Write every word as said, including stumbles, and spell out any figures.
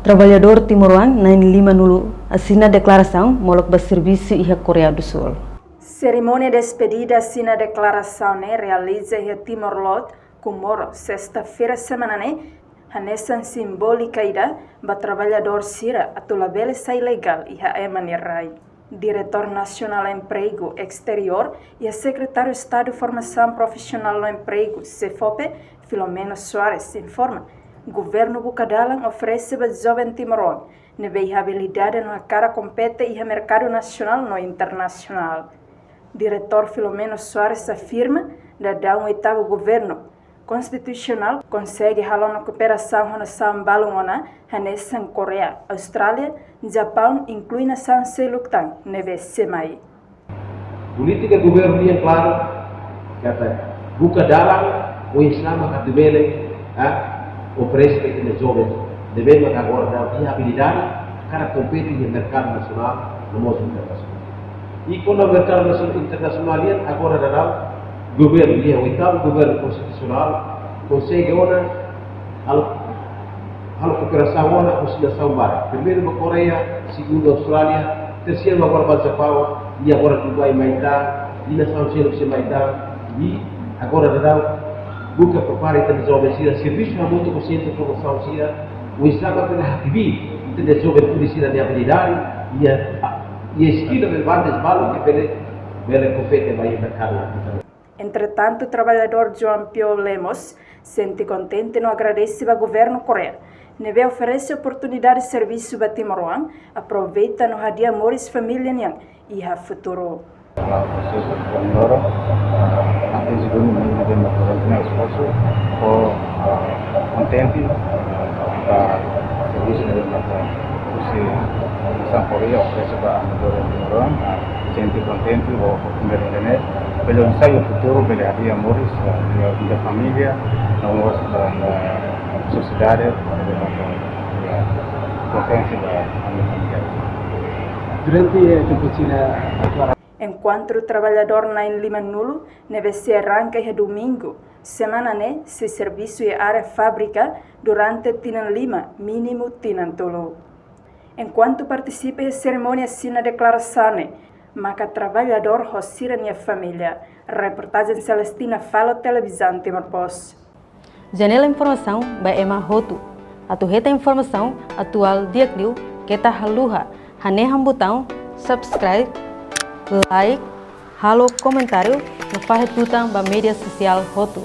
Traballadór timoroan na'in-limanulu asina deklarasaun molok ba servisu iha Koreia do Sul. Serimónia despedida asina deklarasaun ne'e realiza iha Timor Leste, Comoro, sesta-feira semana ne'e, hanesan simbólika ida ba traballadór sira atu labele sai ilegál iha ema nia rai. Diretór Nasionál Empregu Esteriór iha Sekretáriu Estadu Formasaun Profisionál no Empregu, SEFOPE, Filomeno Soares informa, governu buka dalan oferese ba joven timoroan ne'ebé iha abilidade no hakarak kompete iha merkadu nasionál no internasionál. Diretór Filomeno Soares afirma, daudaun oitavu governu konstitusionál konsege halo ona kooperasaun ho nasaun balun ona, hanesan Koreia, Austrália, Japaun, inklui nasaun seluk tan ne'ebé sei mai. Polítika governu nian klaru, katak buka dalan oinsá mak atu bele, ah, oferese ba ita-nia joven ne'ebé mak agora daudaun iha abilidade hakarak kompete iha merkadu nasionál no mós internasionál. I kona-ba merkadu nasionál internasionál nian, agora daudaun governu nian, oitavu governu konstitusionál konsege ona halo, halo kooperasaun ona ho nasaun barak. Primeiru ba Koreia, segundu Austrália, terseiru agora ba Japaun, i agora Dubai mai tan, i nasaun seluk sei mai tan, i agora daudaun buka prepara ita-nia joven sira, servisu hamutuk ho sentru formasaun sira, oinsá mak bele hakbiit ita-nia joven pudi sira-nia abilidade, nia, nia skill relevante balun ke bele, bele kompete ba iha merkadu. Entretantu, traballadór João Pio Lemos sente kontente no agradese ba governu Koreia ne'ebé oferese oportunidade servisu ba timoroan, aproveita no hadi'a moris família nian iha futuru. Prosesu Pandoro, ah, atinji duni mai ida-ne'e durante ne'e esforsu, ho, ah, kontente, ah, ba servisu ne'ebé mak husi Nasaun Koreia oferese ba ami joven timoroan, ah, sente kontente ho oportunidade ida-ne'e, bele oinsá iha futuru, bele hadi'a moris, ah, iha, iha família, no mós, ah, iha sosiedade, iha, iha potensi ba ami família. Durante, eh, tempu sira atuál. Enkuantu traballadór na'in-limanulu ne'ebé sei arranka iha domingu semana ne'e sei servisu iha área fábrika durante tinan lima, mínimu tinan tolu. Enkuantu partisipa iha serimónia asina deklarasaun ne'e maka traballadór ho sira-nia família. Reportajen Celestina Falo, Televizaun Timor Post. Janela informasaun ba ema hotu. Atu hetan informasaun atuál di'ak liu, keta haluha hanehan butaun subscribe, like, halo komentáriu no fahe tutan ba média sosiál hotu.